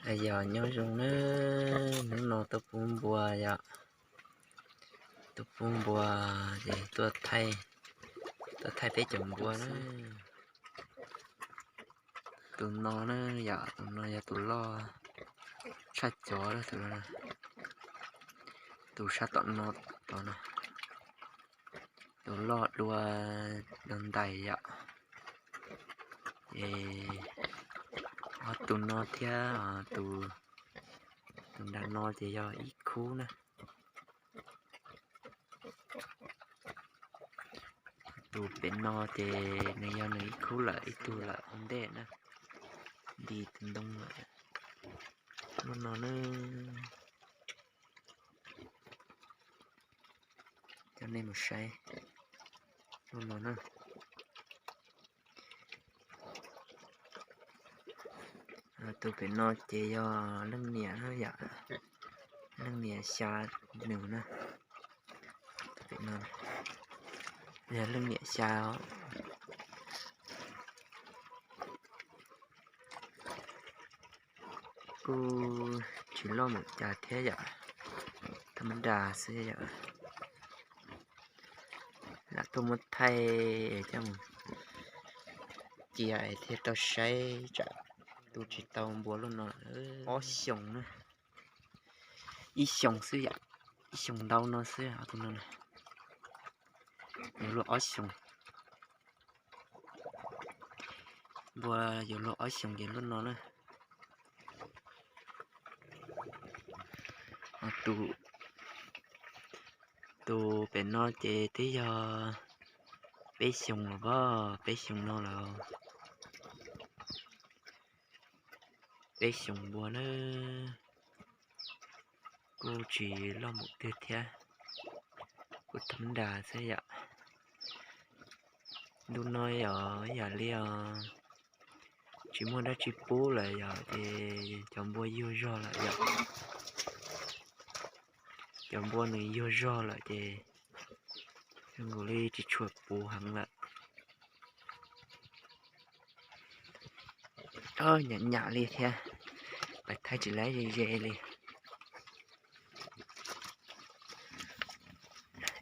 Yog nyob zoo na, hnub no tuaj pub npua yom, tuaj pub npua ces tuaj thaij, tuaj thaij peb cov npua na. Tus no na yom, tus no yog tus loj tshaj cov, tus, tus sab tom no, tom no, tus loj dua tus ntais yom. Ces ob tug no thiab tus nram no ces yog ib khub na. Tus pem no ces nws yog nws ib khub lawm, ib tug lawm ua ntej na, nti tus ntoo lawm. Lub no na, coj nej mus saib lub no na. Tus pem no ces yog leej niam na yom, leej niam xya nws na. Tus pem no yog leej niam xya os. Kuj tsis loj npaum cas thiab yom, thaj mab das xwb yom. Lam tuaj muab thaij coj mus cia es thiaj tau saib tsam tu tsis tau npua lub no. Ob xyoos na, ib xyoos xwb yom, ib xyoos ntau no xwb tus no na. Yuav luaj ob xyoos, npua yuav luaj ob xyoos ces lub no na. Tus, tus pem no ces twb yog peb xyoos los, peb xyoos no lawm. Peb xyoos npua na, kuj tsis loj npaum twg thiab, kuj thaj mab das xwb yom. Ntu no yog ib yam li os, tsis muaj dab tsi pub lawm yom, ces cov npua yuag zog lawm yom. Cov npua nws yuag zog lawm ces zoo nkaus li tsis tshua puv heev lawm. Nyam nyam li thiab, pais thaij tsis laib ze ze li.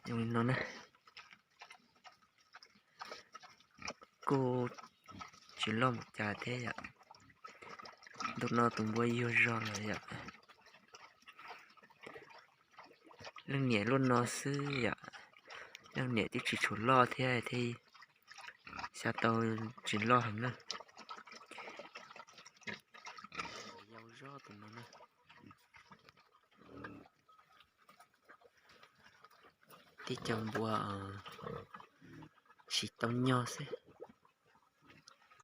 Zoo li no na, kuj tsis loj npaum cas thiab yom. Ntu no tus npua yuag zog lawm yom. Leej niam lub no xwb yom, leej niam twb tsis tshua loj thiab thiaj xya tau tsis loj heev na. Yau zog tus no na. Tib co npua siv tau nyog xwb,